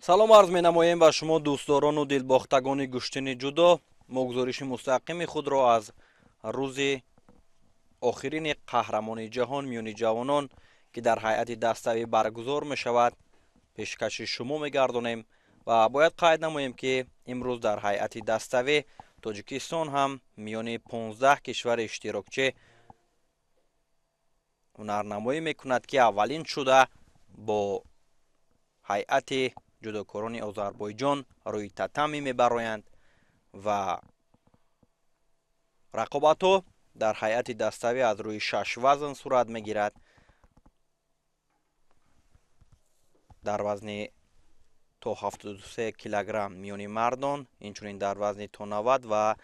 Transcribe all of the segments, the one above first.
Салом арз менамоем ба шумо дӯстдорону дилбохтагони гӯштини ҷудо. Мо гузориши мустақими худро аз рӯзи охирини қаҳрамони ҷаҳон миёни ҷавонон, ки дар ҳайати даставӣ баргузор мешавад, пешкаши шумо мегардонем ва бояд қайд намоем, ки имрӯз дар ҳайати даставӣ Тоҷикистон ҳам миёни 15 кишвари иштирокчӣ ҳунарнамоӣ мекунад, ки аввалин шуда бо ҳайати ҷудокорони Озарбойҷон рӯи татами мебароянд ва рақобатҳо дар ҳайати даставӣ аз рӯи 6 вазн сурат мегирад. Дар вазни то 73 килограмм миёни мардон, инчунин дар вазни то 90 ва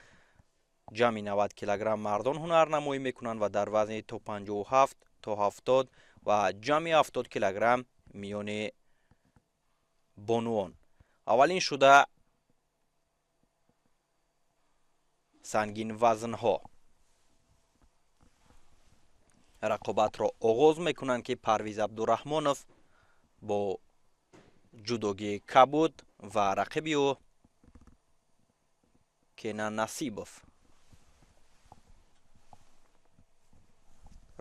ҷамъи 90 килограмм мардон ҳунарнамоӣ мекунанд ва дар вазни то 57 то 70 ва ҷамъи 70 килограмм миёни бонуон. Аввалин шуда сангинвазнҳо рақобатро оғоз мекунанд, ки Парвиз Абдураҳмонов бо ҷудогии кабуд ва рақиби ӯ Кена Насибов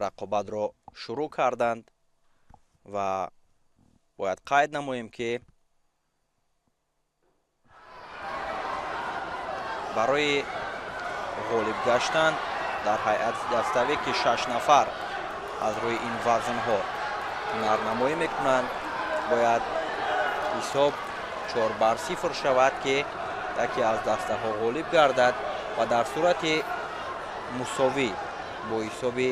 рақобатро шурӯъ карданд ва бояд қайд намоем, ки барои ғолиб гаштан дар ҳайати даставӣ, ки 6 нафар аз рӯи ин вазнҳо ҳунарнамоӣ мекунанд, бояд ҳисоб 4-0 шавад, ки яке аз дастаҳо ғолиб гардад ва дар сурати мусовӣ бо ҳисоби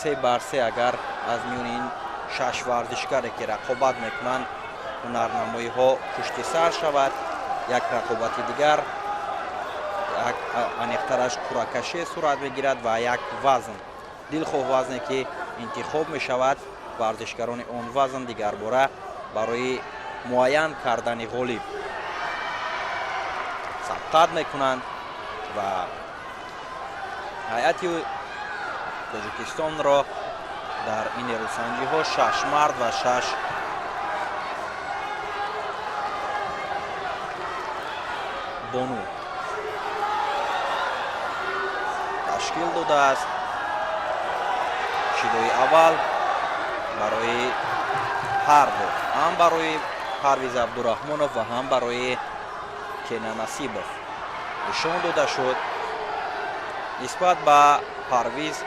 3-3 агар аз миёни ин 6 варзишгаре ки рақобат мекунанд ҳунарнамоиҳо пушти сар шавад, як рақобати дигар, як аниқтараш қуръакашӣ сурат мегирад ва як вазн, дилхоҳ вазне ки интихоб мешавад, варзишгарони он вазн дигарбора барои муайян кардани ғолиб сабқат мекунанд ва ҳайати Тоҷикистонро дар ин нерӯсанҷиҳо 6 мард ва 6 бону ташкил додааст. Шидои аввал барои ҳар ду, ҳам барои Парвиз Абдураҳмонов ва ҳам барои Кена Насибов нишон дода шуд. Нисбат ба Парвиз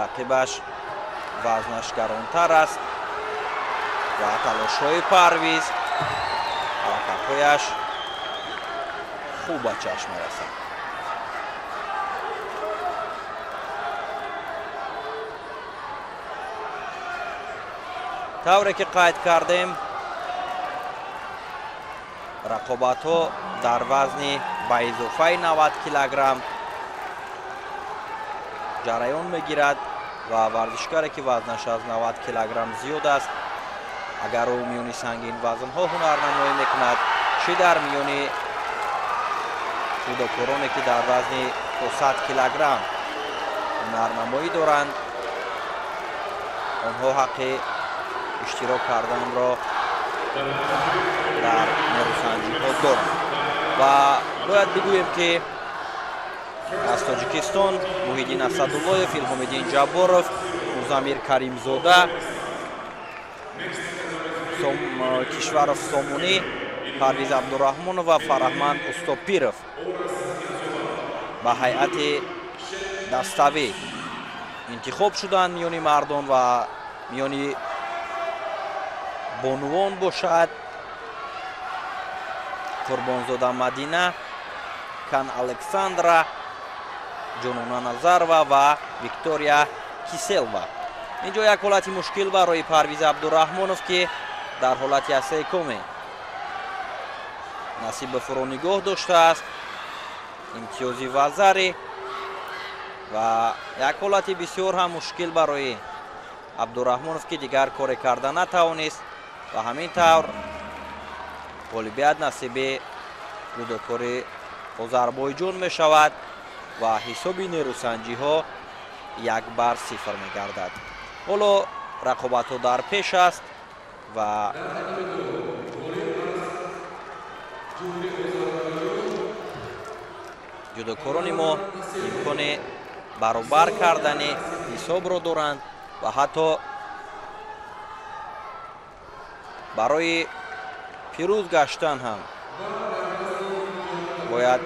рақибаш вазнаш гаронтар аст ва талошҳои Парвиз, ҳаракатҳояш хуб ба чашм мерасад. Тавре ки қайд кардем, рақобатҳо дар вазни ба изофаи 90 килограмм ҷараён мегирад ва варзишгаре ки вазнаш аз 90 килограмм зиёд аст, агар ӯ миёни сангин вазнҳо ҳунарнамоӣ мекунад, чӣ дар миёни ҷудокороне ки дар вазни то 100 килограмм ҳунарнамоӣ доранд, онҳо ҳаққи иштирок карданро дар нерӯсанҷиҳо доранд. Ва бояд бигӯем, ки аз Тоҷикистон Муҳиддин Асадуллоев, Илҳомиддин Ҷабборов, Музамир Каримзода, Кишваров Сомонӣ, Парвиз Абдураҳмонов ва Фараҳманд Устопиров ба ҳайати даставӣ интихоб шуданд миёни мардон ва миёни бонувон бошад Қурбонзода Мадина, Кан Александра, Ҷонона Назарова ва Виктория Киселва. Инҷо як ҳолати мушкил барои Парвиз Абдураҳмонов, ки дар ҳолати асекоме Насибовро нигоҳ доштааст, имтиёзи вазари ва як ҳолати бисёр ҳам мушкил барои Абдураҳмонов, ки дигар коре карда натавонист ва ҳамин тавр ғолибият насиби ҷудокори Озарбойҷон мешавад ва ҳисоби нерӯсанҷиҳо 1-0 мегардад. Ҳоло рақобатҳо дар пеш аст ва Ҷудокорони мо имкони баробар кардани ҳисобро доранд ва ҳатто барои пирӯз гаштан ҳам бояд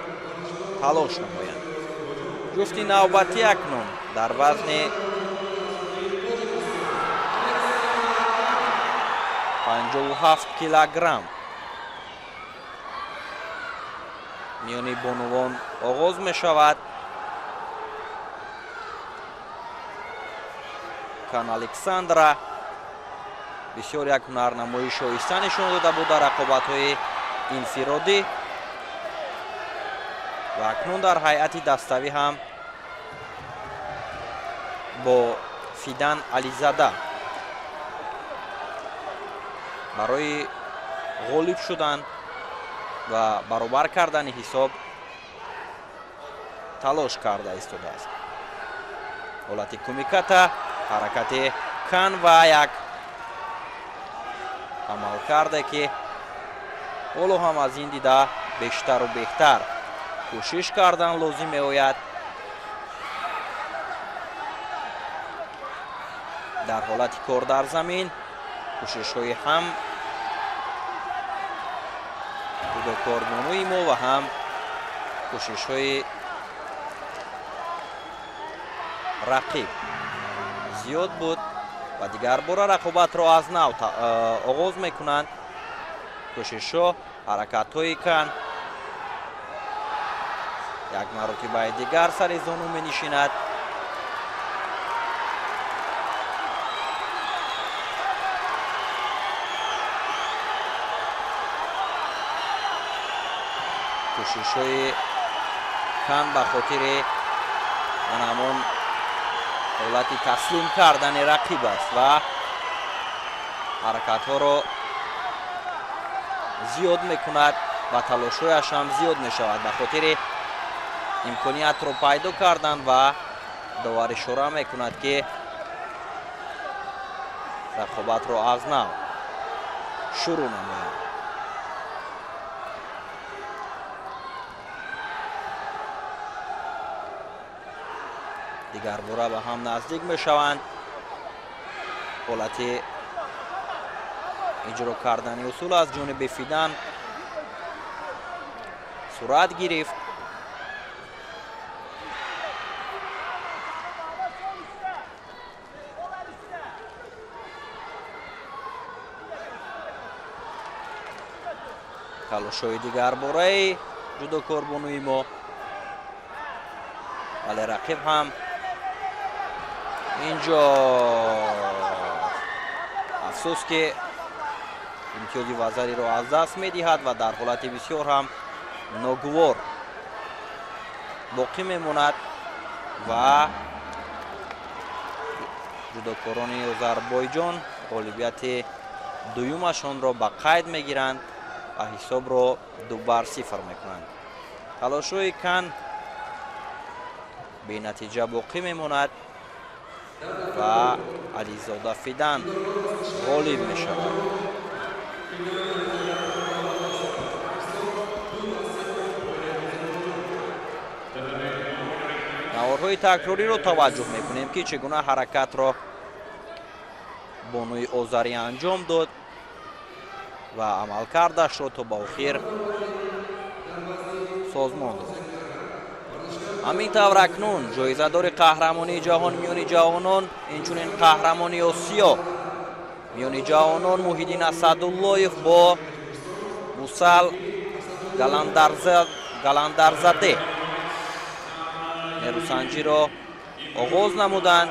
талош намоянд. Ҷуфти навбатӣ акнун дар вазни 57 килограмм миёни бонувон оғоз мешавад. Кан Александра бисёр як ҳунарнамоии шоиста нишон дода буд дар рақобатҳои инфиродӣ ва акнун дар ҳайати даставӣ ҳам бо Фидан Ализада барои ғолиб шудан ва баробар кардани ҳисоб талош карда истодааст. Ҳолати кумиката, ҳаракати кан ва як амалкарде ки ҳоло ҳам аз ин дида бештару беҳтар кӯшиш кардан лозим меояд. Дар ҳолати кор дар замин кӯшишҳои ҳам ҷудокорбонуи мо ва ҳам кӯшишҳои рақиб зиёд буд ва дигар бора рақобатро аз нав оғоз мекунанд. Кӯшишҳо, ҳаракатҳои кан як маротибаи дигар сари зону менишинад. Кӯшишҳои кан ба хотири ҳамон ҳолати таслим кардани рақиб аст ва ҳаракатҳоро зиёд мекунад ва талошҳояш ҳам зиёд мешавад ба хотири имкониятро пайдо кардан ва довар ишора мекунад ки рақобатро аз нав шурӯъ намояд. Дигарбора ба ҳам наздик мешаванд. Ҳолати иҷро кардани усул аз ҷониби Фидан сурат гирифт. Талошҳои дигарбораи ҷудокорбонуи мо, вале рақиб ҳам инҷо афсӯс ки имтиёзи вазариро аз даст медиҳад ва дар ҳолати бисёр ҳам ногувор боқӣ мемонад ва ҷудокорони Озарбойҷон ғолибияти дуюмашонро ба қайд мегиранд ва ҳисобро 2-0 мекунанд. Талошҳои кан бенатиҷа боқӣ мемонад ва Ализода Фидан ғолиб мешавад. Наворҳои такрориро таваҷҷӯҳ мекунем ки чӣ гуна ҳаракатро бонуи озарӣ анҷом дод ва амалкардашро то ба охир созмон дод. Ҳамин тавр акнун ҷоизадори қаҳрамонии ҷаҳон миёни ҷавонон, инчунин қаҳрамони Осиё миёни ҷавонон Муҳиддин Асадуллоев бо Мусал Галандарзаде нерӯсанҷиро оғоз намуданд.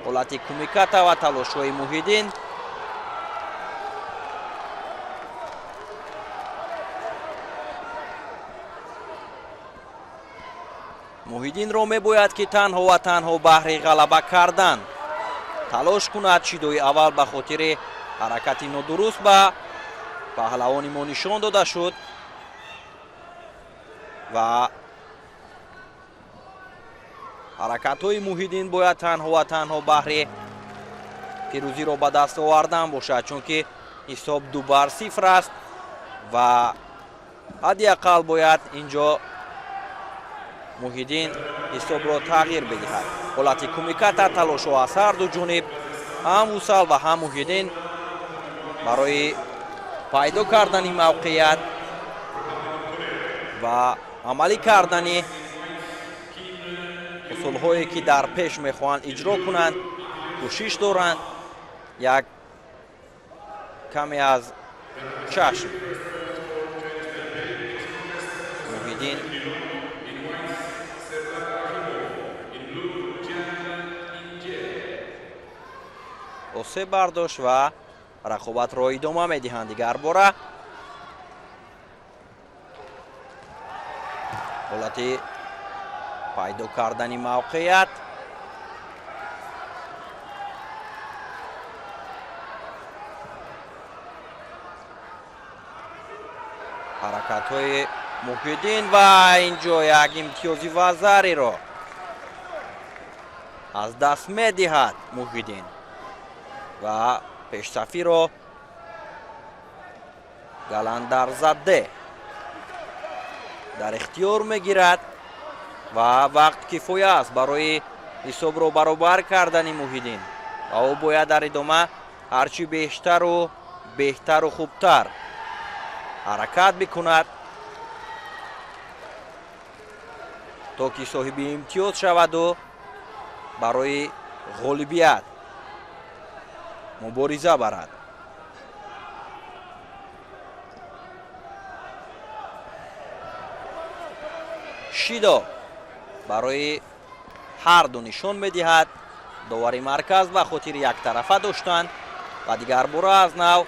Ҳолати кумиката ва талошҳои Муҳиддин Муҳиддинро мебояд ки танҳо ва танҳо баҳри ғалаба кардан талош кунад. Шидои аввал ба хотири ҳаракати нодуруст ба паҳлавони мо нишон дода шуд ва ҳаракатҳои Муҳиддин бояд танҳо ва танҳо баҳри пирӯзиро ба даст овардан бошад, чунки ҳисоб 2-0 аст ва ҳадди ақал бояд инҷо Муҳиддин ҳисобро тағйир бидиҳад. Ҳолати кумиката, талошҳо аз ҳар ду ҷониб, ҳам Вусал ва ҳам Муҳиддин барои пайдо кардани мавқеият ва амалӣ кардани усулҳое, ки дар пеш мехоҳанд иҷро кунанд, кӯшиш доранд. Як каме аз чашм Муҳиддин осеб бардошт ва рақобатро идома медиҳанд. Дигарбора ҳолати пайдо кардани мавқеият, ҳаракатҳои Муҳиддин ва инҷо як имтиёзи вазариро аз даст медиҳад Муҳиддин ва пешсафиро Галандарзаде дар ихтиёр мегирад ва вақт кифоя аст барои ҳисобро баробар кардани Муҳиддин ва ӯ бояд дар идома ҳарчи бештару беҳтару хубтар ҳаракат бикунад, то ки соҳиби имтиёз шаваду барои ғолибият мубориза барад. Шидо барои ҳар ду нишон медиҳад довари марказ ба хотири яктарафа доштан. Ва дигарбора аз нав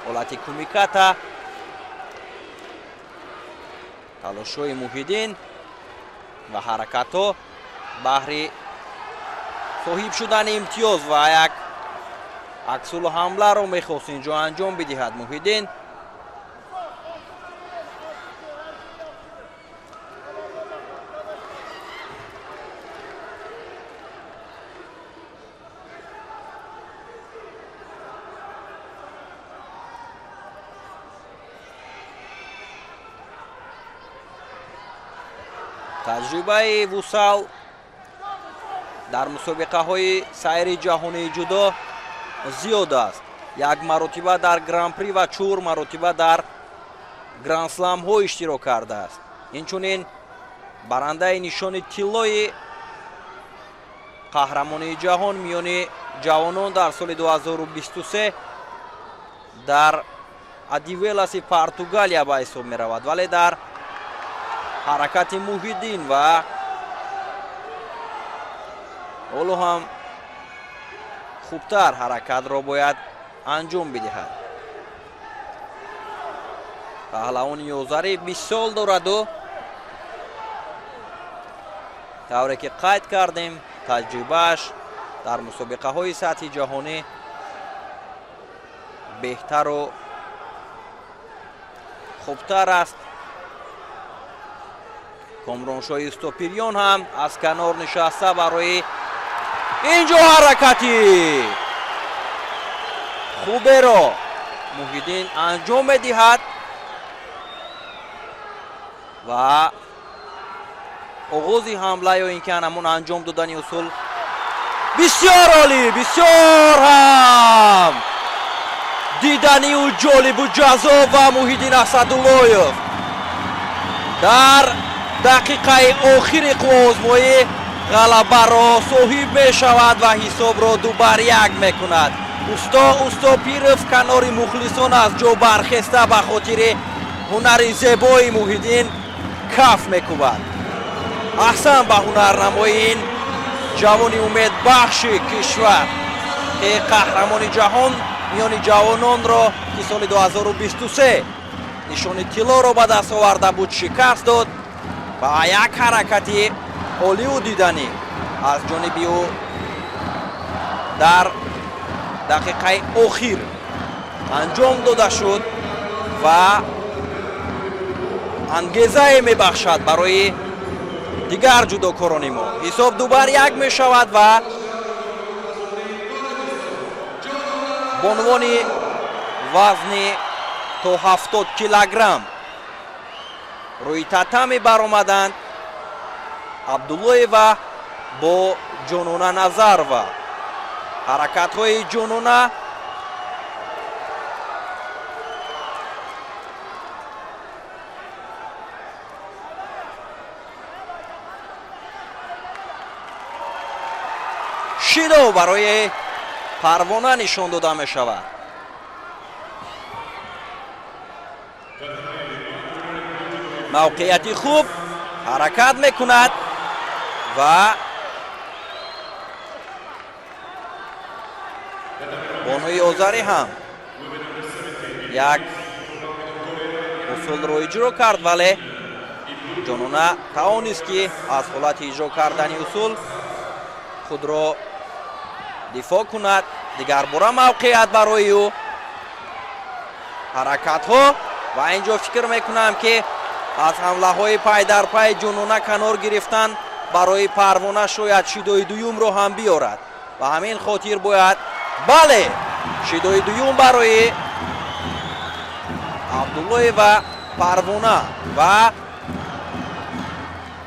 ҳолати кумиката, талошҳои Муҳиддин ва ҳаракатҳо баҳри соҳиб шудани имтиёз ва як аксулу ҳамларо мехост инҷо анҷом бидиҳад Муҳиддин. Таҷрибаи Вусал дар мусобиқаҳои сайри ҷаҳонии ҷудо зиёд аст: як маротиба дар гран-при ва чор маротиба дар грансламҳо иштирок кардааст. Инчунин барандаи нишони тиллои қаҳрамонии ҷаҳон миёни ҷавонон дар соли 2023 дар Одивеласи Португалия ба ҳисоб меравад. Вале дар ҳаракати Муҳиддин ва ҳоло ҳам хубтар ҳаракатро бояд анҷом бидиҳад. Паҳлавони ёзари 20 сол дораду, тавре ки қайд кардем, таҷрибааш дар мусобиқаҳои сатҳи ҷаҳонӣ беҳтару хубтар аст. Комроншоҳи Устопирён ҳам аз канор нишаста барои инҷо ҳаракати хуберо Муҳиддин анҷом медиҳад ва оғози ҳамла ё ин ки ҳамон анҷом додани усул бисёр олӣ, бисёр ҳам диданию ҷолибу ҷаззоб ва Муҳиддин Асадуллоев дар дақиқаи охири қувваозмоӣ ғалабаро соҳиб мешавад ва ҳисобро 2-1 мекунад. Усто Устопиров канори мухлисон аз ҷо бархеста ба хотири ҳунари зебои Муҳиддин каф мекӯбад. Аҳсан ба ҳунарнамои ин ҷавони умедбахши кишвар, ки қаҳрамони ҷаҳон миёни ҷавононро, ки соли 2023 нишони тиллоро ба даст оварда буд, шикаст дод ва як ҳаракати олию диданӣ аз ҷониби ӯ дар дақиқаи охир анҷом дода шуд ва ангезае мебахшад барои дигар ҷудокорони мо. Ҳисоб 2-1 мешавад ва бонувони вазни то 70 килограмм рӯи татами баромаданд. Абдуллоева бо Ҷонона Назарова. Ҳаракатҳои Ҷонона шидо барои Парвона нишон дода мешавад. Мавқеияти хуб, ҳаракат мекунад ва бонуи озарӣ ҳам як усулро иҷро кард, вале Ҷонона тавонист, ки аз ҳолати иҷро кардани усул худро дифоъ кунад. Дигарбора мавқеият барои ӯ, ҳаракатҳо, ва ин ҷо фикр мекунам, ки аз ҳамлаҳои пайдарпай Ҷонона канор гирифтан барои Парвона шояд шидои дуюмро ҳам биёрад. Ба ҳамин хотир бояд, бале, шидои дуюм барои Абдуллоева Парвона ва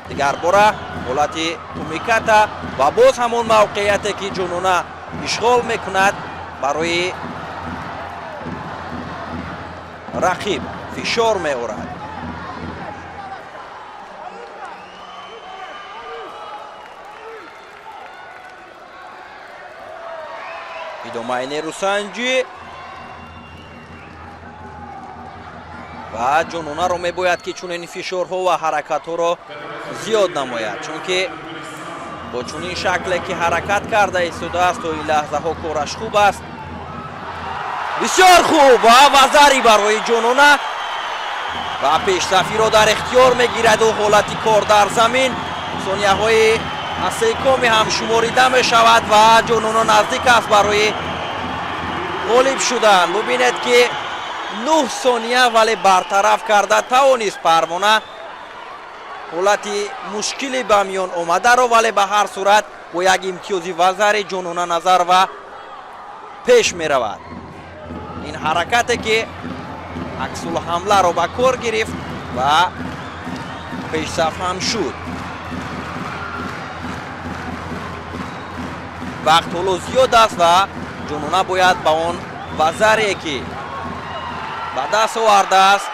дигарбора ҳолати кумиката ва боз ҳамон мавқеияте, ки Ҷонона ишғол мекунад, барои рақиб фишор меорад. Идомаи нерӯсанҷӣ ва Ҷононаро мебояд, ки чунин фишорҳо ва ҳаракатҳоро зиёд намояд, чунки бо чунин шакле, ки ҳаракат карда истодааст, то ин лаҳзаҳо кораш хуб аст. Бисёр хуб ва вазари барои Ҷонона ва пешсафиро дар ихтиёр мегираду ҳолати кор дар замин сонияҳои асекоми ҳам шуморида мешавад ва Ҷонона наздик аст барои ғолиб шудан. Бубинед, ки 9 сония, вале бартараф карда тавонист Парвона ҳолати мушкиле ба миён омадаро, вале ба ҳар сурат бо як имтиёзи вазари Ҷонона Назарова пеш меравад. Ин ҳаракате, ки аксулҳамларо ба кор гирифт ва пешсаф ҳам шуд. Вақт ҳоло зиёд аст ва Ҷонона бояд ба он вазаре, ки ба даст овардааст,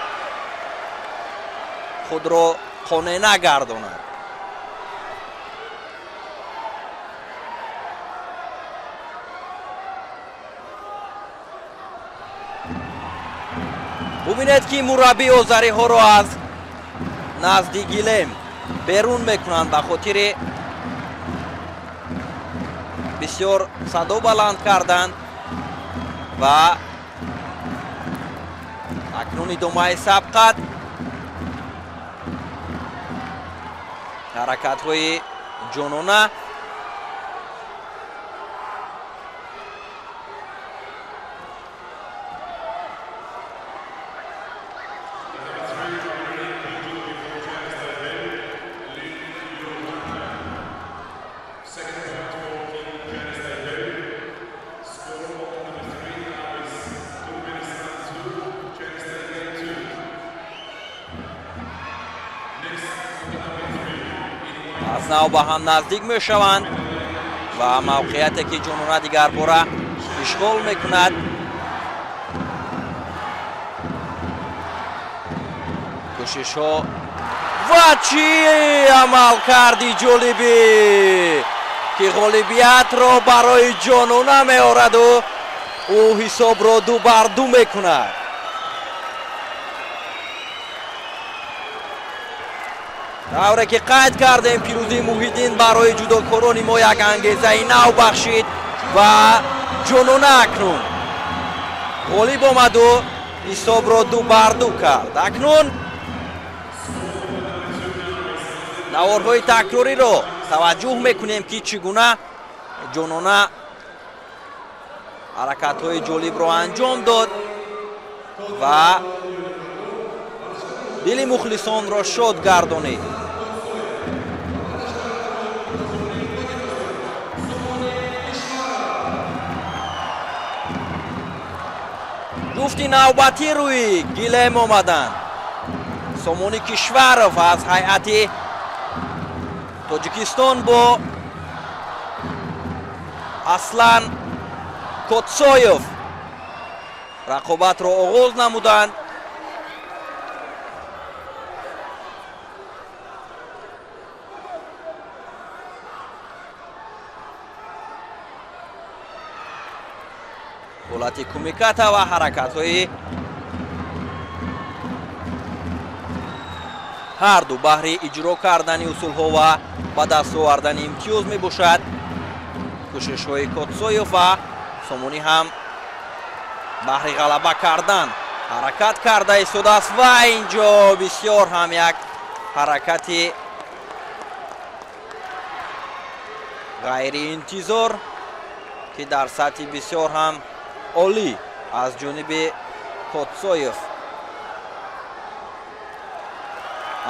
худро қонеъ нагардонад. Бубинед, ки мураббии озариҳоро аз назди гилем берун мекунанд ба хотири бисёр садо баланд кардан. Ва акнун идомаи сабқат, ҳаракатҳои Ҷонона. Second round for King Chinese Taipei. Score on number three now is Turkmenistan 2, Chinese Taipei 2. Next on the number three in white. Аз нав ба ҳам наздик мешаванд ва мавқеияте, ки Ҷонона дигарбора ишғол мекунад, кӯшишҳо ва чӣ амалкарди ҷолибӣ, ки ғолибиятро барои Ҷонона меораду ӯ ҳисобро 2 бар 2 мекунад. Тавре ки қайд кардем, пирӯзии Муҳиддин барои ҷудокорони мо як ангезаи нав бахшид ва Ҷонона акнун ғолиб омаду ҳисобро 2 бар 2 кард. Акнун наворҳои такрориро таваҷҷӯҳ мекунем, ки чӣ гуна Ҷонона ҳаракатҳои ҷолибро анҷом дод ва дили мухлисонро шод гардонид. Ҷуфти навбатӣ рӯи гилем омаданд. Сомони Кишваров аз ҳайати Тоҷикистон бо Аслан Котсоев рақобатро оғоз намуданд. Ҳолати кумиката ва ҳаракатҳои ҳарду баҳри иҷро кардани усулҳо ва ба даст овардани имтиёз мебошад. Кӯшишҳои Котсоев ва Сомонӣ ҳам баҳри ғалаба кардан ҳаракат карда истодааст ва инҷо бисёр ҳам як ҳаракати ғайриинтизор, ки дар сатҳи бисёр ҳам олӣ аз ҷониби Котсоев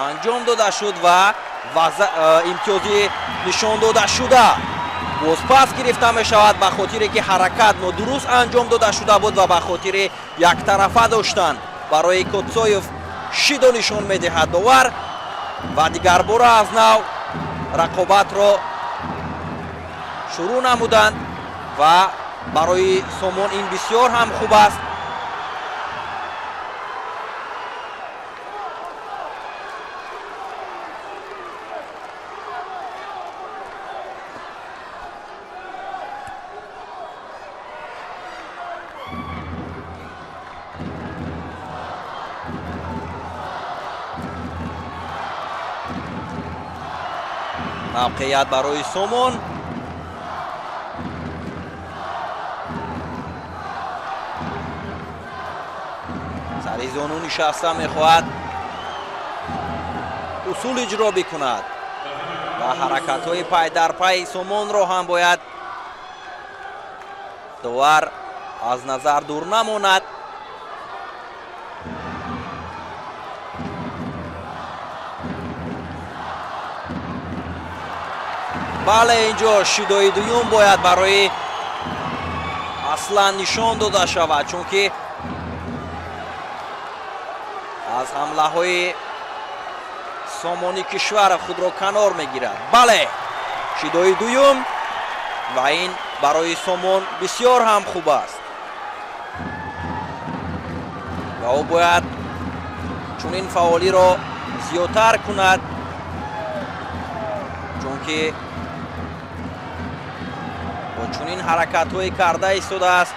анҷом дода шуд ва имтиёзи нишон дода шуда бозпас гирифта мешавад, ба хотире ки ҳаракат нодуруст анҷом дода шуда буд ва ба хотири яктарафа доштан барои Котсоев шидо нишон медиҳад довар ва дигарбора аз нав рақобатро шурӯъ намуданд ва барои Сомон ин бисёр ҳам хуб аст. Мавқеият барои Сомон. Сари зону нишаста мехоҳад усул иҷро бикунад ва ҳаракатҳои пайдарпайи Сомонро ҳам бояд довар аз назар дур намонад. Бале, инҷо шидои дуюм бояд барои Аслан нишон дода шавад, чунки аз ҳамлаҳои Сомонӣ кишвар худро канор мегирад. Бале, шидои дуюм ва ин барои Сомон бисёр ҳам хуб аст ва ӯ бояд чунин фаъолиро зиёдтар кунад, чунки бо чунин ҳаракатҳое карда истодааст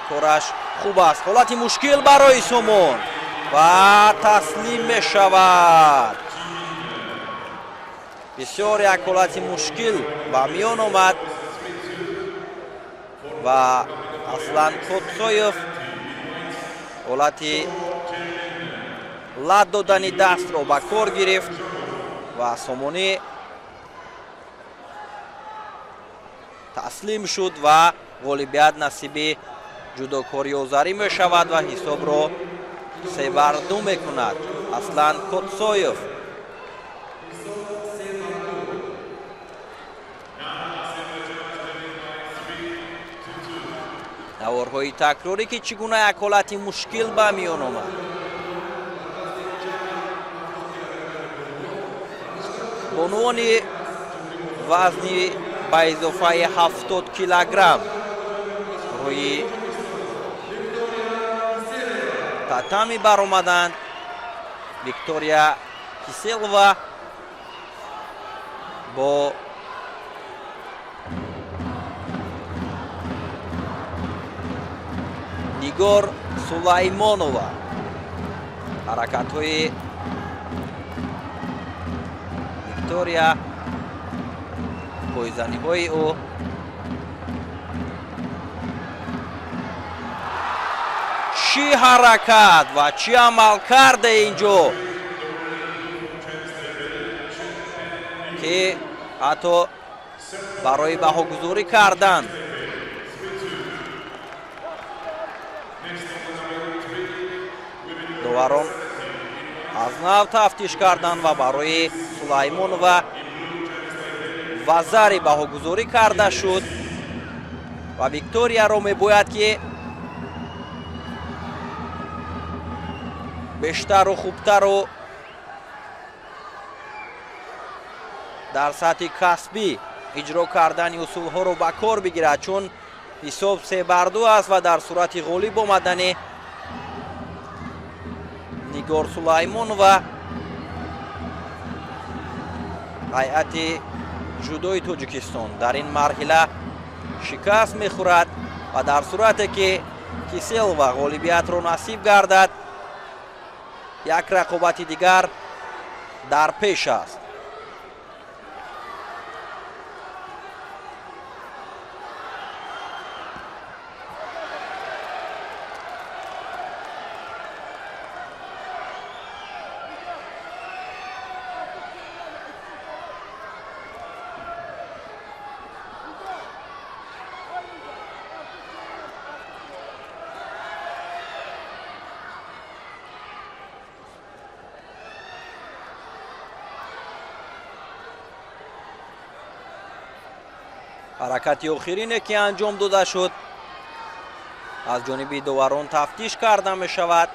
кораш хуб аст. Ҳолати мушкил барои Сомон ва таслим мешавад. Бисёр як ҳолати мушкил ба миён омад ва Аслан Котсоев ҳолати лат додани дастро ба кор гирифт ва Сомонӣ таслим шуд ва ғолибият насиби ҷудокори озарӣ мешавад ва ҳисобро 3-2 мекунад Аслан Котсоев. Наворҳои такрорӣ, ки чӣ гуна як ҳолати мушкил ба миён омад. Бонувони вазни ба изофаи 70 килограмм рӯи татами баромаданд. Виктория Киселова бо Нигор Сулаймонова. Ҳаракатҳои Виктория, пойзаниҳои ӯ чӣ ҳаракат ва чӣ амал карда инҷо, ки ҳатто барои баҳогузорӣ кардан доварон аз нав тафтиш карданд ва барои Сулаймонова вазари баҳогузорӣ карда шуд ва Викторияро мебояд ки бештару хубтару Дар сатҳи касбӣ иҷро кардани усулҳоро ба кор бигирад, чун ҳисоб 3-2 аст ва дар сурати ғолиб омадани Нигор Сулаймонова ҳайати ҷудои Тоҷикистон дар ин марҳила шикаст мехӯрад ва дар сурате ки Киселова ғолибиятро насиб гардад, як рақобати дигар дар пеш аст. Ҳаракати охирине ки анҷом дода шуд аз ҷониби доварон тафтиш карда мешавад.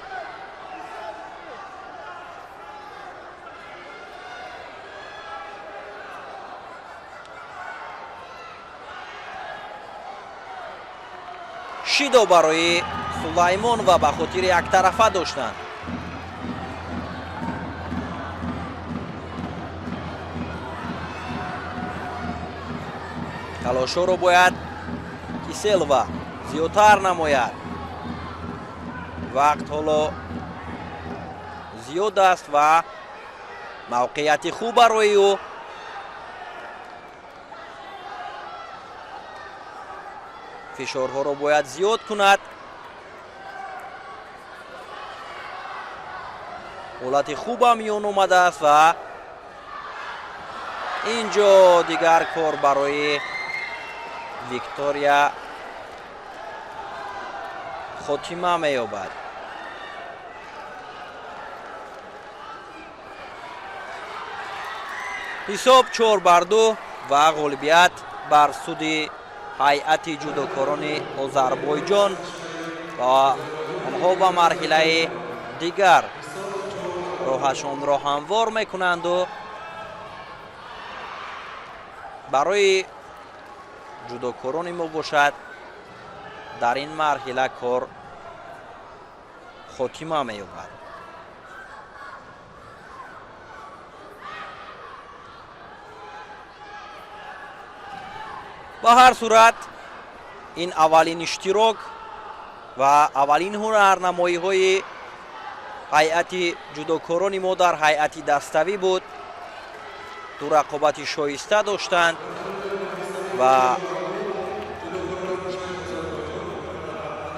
Шидо барои Сулаймон ва ба хотири яктарафа доштан. Талошҳоро бояд Киселова зиёдтар намояд. Вақт ҳоло зиёд аст ва мавқеияти хуб барои ӯ. Фишорҳоро бояд зиёд кунад. Ҳолати хубам миён омадааст ва инҷо дигар кор барои Виктория хотима меёбад. Ҳисоб 4-2 ва ғолибият бар суди ҳайати ҷудокорони Озарбойҷон ва онҳо ба марҳилаи дигар роҳашонро ҳамвор мекунанду барои ҷудокорони мо бошад дар ин марҳила кор хотима меёбад. Ба ҳар сурат ин аввалин иштирок ва аввалин ҳунарнамоиҳои ҳайати ҷудокорони мо дар ҳайати даставӣ буд. Ду рақобати шоиста доштанд ва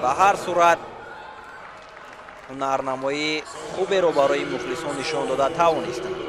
ба ҳар сурат ҳунарнамоии хуберо барои мухлисон нишон дода тавонистанд.